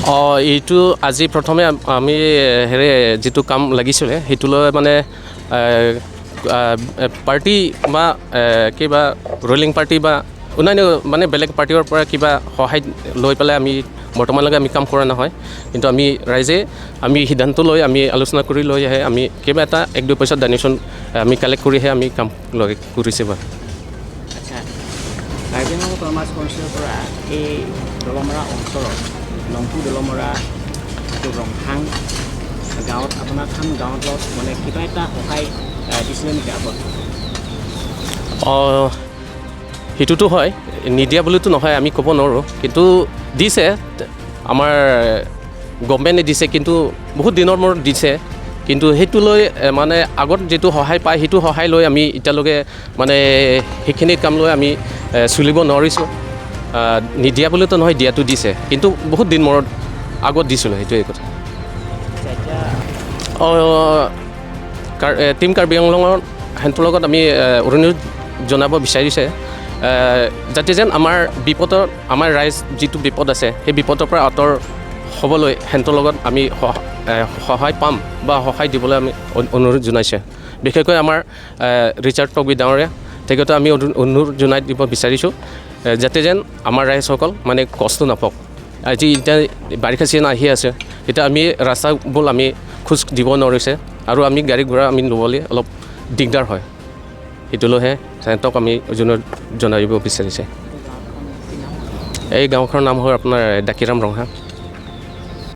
অঁ, এইটো আজি প্ৰথমে আমি হেৰি যিটো কাম লাগিছিলে সেইটো লৈ মানে পাৰ্টি বা কিবা ৰুলিং পাৰ্টি বা অন্যান্য মানে বেলেগ পাৰ্টিৰ পৰা কিবা সহায় লৈ পেলাই আমি বৰ্তমানলৈকে আমি কাম কৰা নহয়। কিন্তু আমি ৰাইজে আমি সিদ্ধান্ত লৈ, আমি আলোচনা কৰি লৈহে আমি কিবা এটা এক দুই পইচা ডনেশ্যন আমি কালেক্ট কৰিহে আমি কাম লৈ কৰিছে বাৰু। আচ্ছা, কাৰ্বি আংলং অট'নমাছ কাউন্সিলৰ পৰা এই দলমৰা অঞ্চলত লংপু দলমৰা যিটো ৰংহাং গাঁৱত আপোনাৰ খান গাঁৱত মানে কিবা এটা সহায় দিছিলে নেকি আগত? অঁ, সেইটোতো হয়, নিদিয়া বুলিতো নহয়, আমি ক'ব নোৱাৰোঁ। কিন্তু দিছে, আমাৰ গভমেণ্টে দিছে, কিন্তু বহুত দিনৰ মূৰত দিছে। কিন্তু সেইটো লৈ মানে আগত যিটো সহায় পায় সেইটো সহায় লৈ আমি এতিয়ালৈকে মানে সেইখিনি কাম লৈ আমি চলিব নোৱাৰিছোঁ। নিদিয়া বুলিতো নহয়, দিয়াটো দিছে, কিন্তু বহুত দিন মূৰত আগত দিছিলোঁ, সেইটোৱে কথা। আচ্ছা, এতিয়া অঁ, টিম কাৰ্বি আংলঙৰ সিহঁতৰ লগত আমি অনুৰোধ জনাব বিচাৰিছে যাতে যেন আমাৰ বিপদৰ, আমাৰ ৰাইজ যিটো বিপদ আছে সেই বিপদৰ পৰা আঁতৰ হ'বলৈ সিহঁতৰ লগত আমি সহায় পাম বা সহায় দিবলৈ আমি অনুৰোধ জনাইছে। বিশেষকৈ আমাৰ ৰিচাৰ্ড টকবি ডাঙৰীয়া, তেখেতক আমি অনুৰোধ জনাই দিব বিচাৰিছোঁ যাতে যেন আমাৰ ৰাইজসকল মানে কষ্ট নাপাওক। আজি এতিয়া বাৰিষা চিজন আহি আছে, এতিয়া আমি ৰাস্তাবোৰ আমি খোজ দিব নোৱাৰিছে আৰু আমি গাড়ী ঘোঁৰা আমি ল'বলৈ অলপ দিগদাৰ হয়। সেইটো লৈহে সিহঁতক আমি অনুৰোধ জনাই দিব বিচাৰিছে। গাঁওখন কি নাম? এই গাঁওখনৰ নাম হ'ল আপোনাৰ ডাকিৰাম ৰংহাং।